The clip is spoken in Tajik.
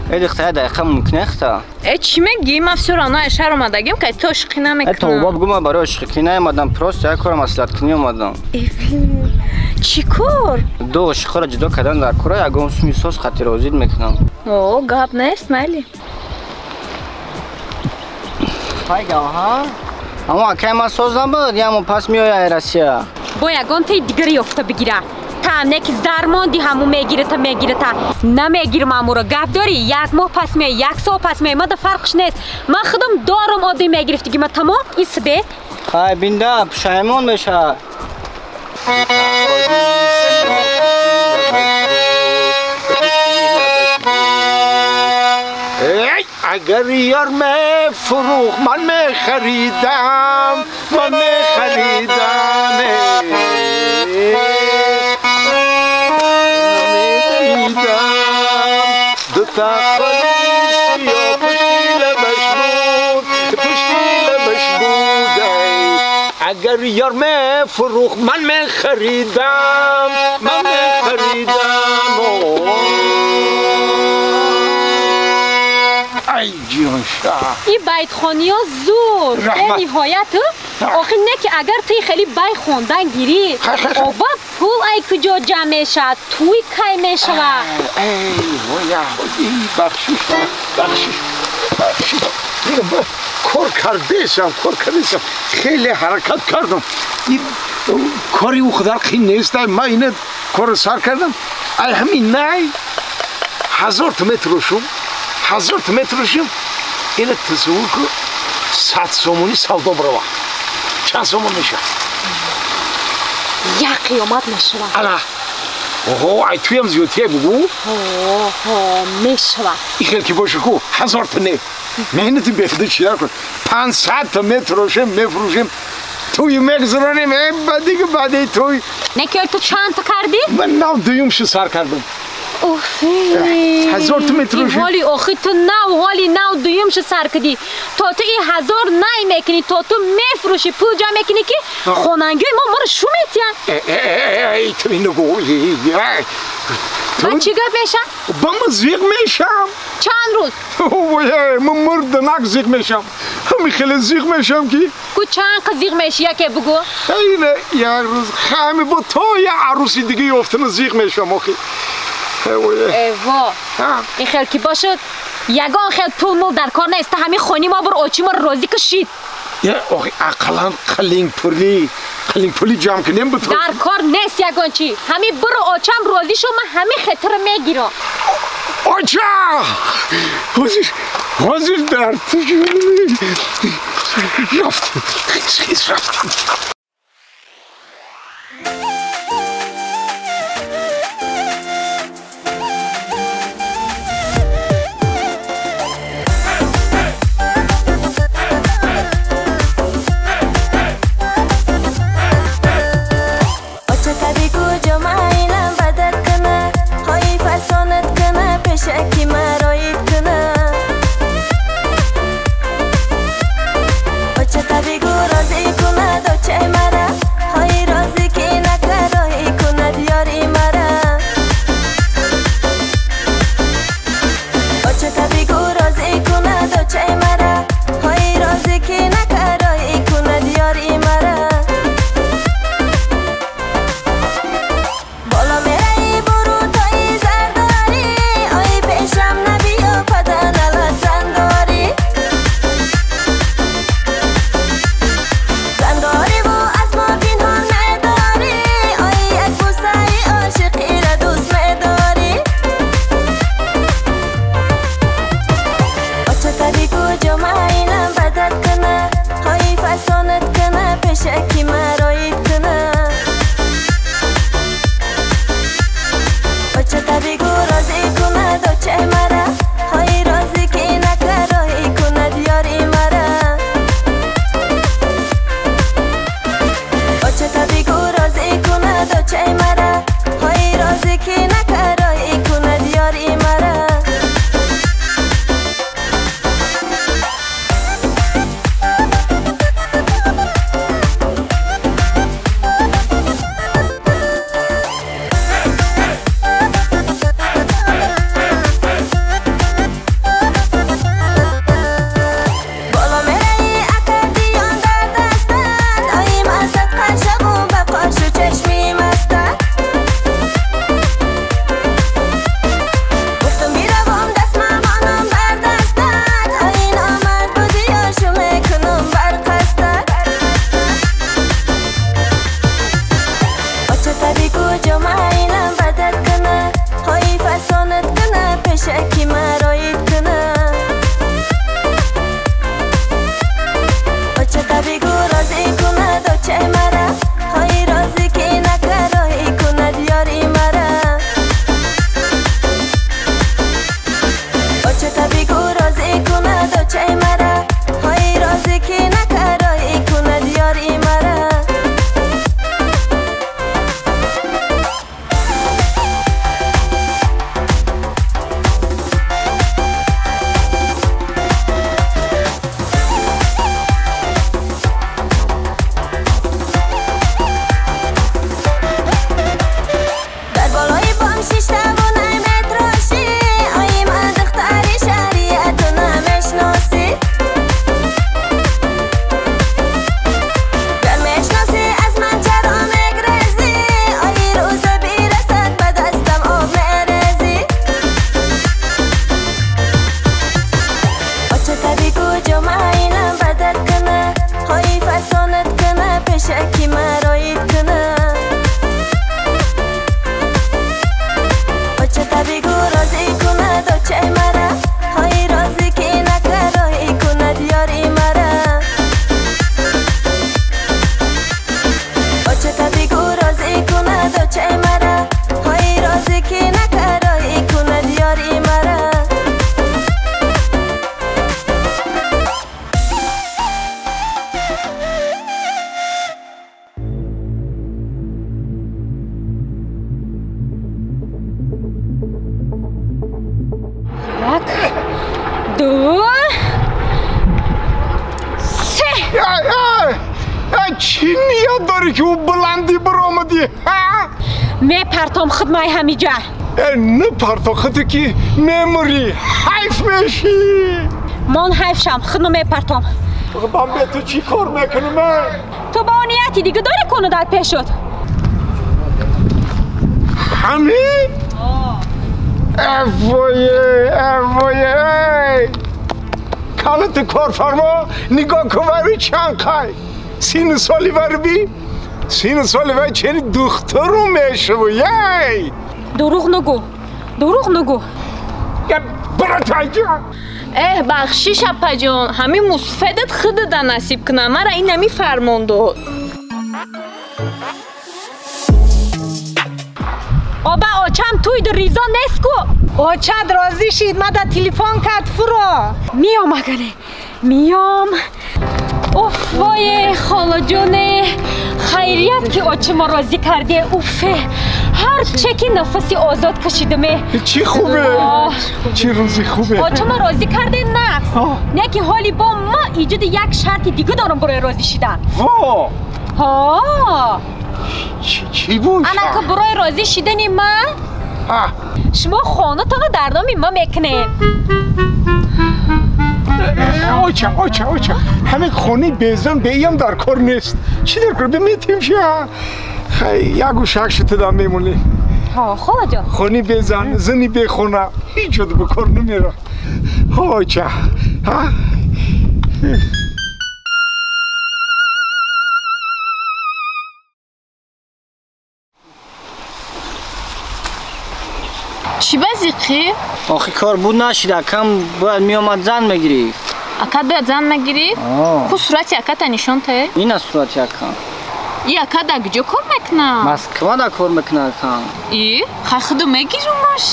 Эй духтар, дақиқа мумкин ахта. Э чӣ мегӣ? Ман всё равно ай шаҳр омадагим, кай ту ошиқӣ намекунам. Э тавба бигӯ, ман барои ошиқӣ наомадам, просто як кора маслиҳаткунӣ омадам. Чӣ кор? Ду ошиқҳоро ҷудо кардан дар кора ягон суми соз хатирозид мекунам. О, гап нест, майли. Ҳай гавҳар, аммо акай ман соз набуд, ямо пас меояй ай Россия. Бо ягон таи дигар ёфта бигира. Та не ки зармонди ҳаму мегирата мегирата. Намегирам амуро. Гап дорӣ, як моҳ пас меояй, як сол пас меояй, мада фарқш нест. Ман худам дорам одам мегирифтиги ма тамом исбе. Ҳай бинда, пушаймон мешавад. Эй, агар ёр мефурӯхт, ман мехаридам, ман мехаридам, мехаридам. Дута холи сиёҳ пушти лабаш буд, пушти лабаш буд. Агар ёр мефурӯхт, ман мехаридам, ман мехаридам. Ай ҷон шоҳ. Ин байтхониё зуд бениҳоят. Охи не ки агар туи хеле бай хондан гирӣ, оба пул ай куҷо ҷамъ мешавад, туй кай мешавад? Эй воя, бахшиш, бахшиш, бахшиш. Кор кардесам, кор кардесам, хеле ҳаракат кардам. Кори ӯ қадар қин нест, ман ина корро сар кардам. Ай ҳамин най 1000 та метрӯшум, 1000 та метрӯшум, ина тасаввур кун, 100 сомонӣ савдо барава. Чанд сомон мешавад? Як қиёмат мешавад. Ана. Оҳо, ай туям зиёдтия бугӯ? Ҳо, мешавад. Ин хел ки боша ку, 1000 та не. Меҳнати бехуда чӣ накун. 500 та метрошем, мефурӯшем, туй мегузаронем, э бадиги баъди туй. Не ки ту чанд та кардӣ? Ман нав дуюмшу сар кардам. Офи. 1000 та метрошем. Ҳоли охи ту нав, ҳоли нав дуюмшу сар кардӣ. То ту ин 1000 най мекунӣ, то ту мефурӯшӣ, пул ҷамъ мекунӣ ки хонангиҳои мо моро шу метиҳанд. Э, ту ино гӯ. Ба чӣ гап мешавад? Ба ман зиқ мешавам. Чанд рӯз? Ой, ман мурданак зиқ мешавам. Ҳамин хеле зиқ мешавам ки. Ку чанд қи зиқ мешӣ, яке бугӯ? Хеле як рӯз ҳами бо то як арӯси дига ёфтана зиқ мешавам охи. Эво, ин хел ки бошад, ягон хел пул мул дар кор нест. Ҳамин хони мо бур очи моро розӣ кушид. Охи ақаллан қалинг пули ҷамъ кунем бутон. Дар кор нест ягон чӣ. Ҳамин буру очам розӣ шо, ман ҳамин хетро мегирам. Оча! Ҳозир, ҳозир дар ту рафтем, хис рафтем. Оча та бигӯ розӣ кунад очаи. Чӣ ният дорӣ ки ӯ баландӣ баромадӣ? Мепартом худ май ҳамиҷа. Напарто худу ки мемурӣ, ҳайф мешӣ. Мон ҳайф шам, худно мепартом. Ман бе ту чӣ кор мекунам? Ту ба он нияти дига дорӣ куну дар пешот? Ҳамин? Эвое, эвое, калати корфармо нигоҳ кун вари чанд қай. Сину соли вари би? Сину соли вари чени духтару мешаву, ей! Дурӯғ нагӯ, дурӯғ нагӯ. Братайҷон! Эҳ, бахшиш апаҷон, ҳамин мусфедат худада насиб кунам, мара ин ҳами фармон дод. Оба очам туйду ризо нест ку. Очат розӣ шид, мада телефон кард фуро. Миём агане, миём. Уф, вое, холаҷоне, хайрият ки очимо розӣ карде, уфе. Ҳар чеки нафаси озод кашидаме. Чӣ хубе, чӣ рӯзи хубе. Очимо розӣ карде нақс. Не ки ҳоли бо ма иҷоди як шарти дига дорам барои розӣ шидан. Во! Ҳо! Чӣ буд? Анака барои розӣ шидани ман шумо хонатонро дар номи ма мекунед. Оча, оча, оча, ҳамин хонаи безан беям дар кор нест. Чӣ дар кор? Биметим ша. Хай, як гӯшак шитадам мемонем. Ҳо, холаҷон. Хонаи безан, зани бехона ҳеҷ ҷо ба кор намера. Ҳо, оча. Ҳа? Чӣ ба зиқӣ? Охи кор буд нашид, акам бояд меомад зан мегирифт. Акат бояд зан мегирифт? Ку сурати аката нишон те? Ин аст сурати акам. И ака дар куҷо кор мекунад? Москва да кор мекунад акам. И? Хай худу мегирумаш.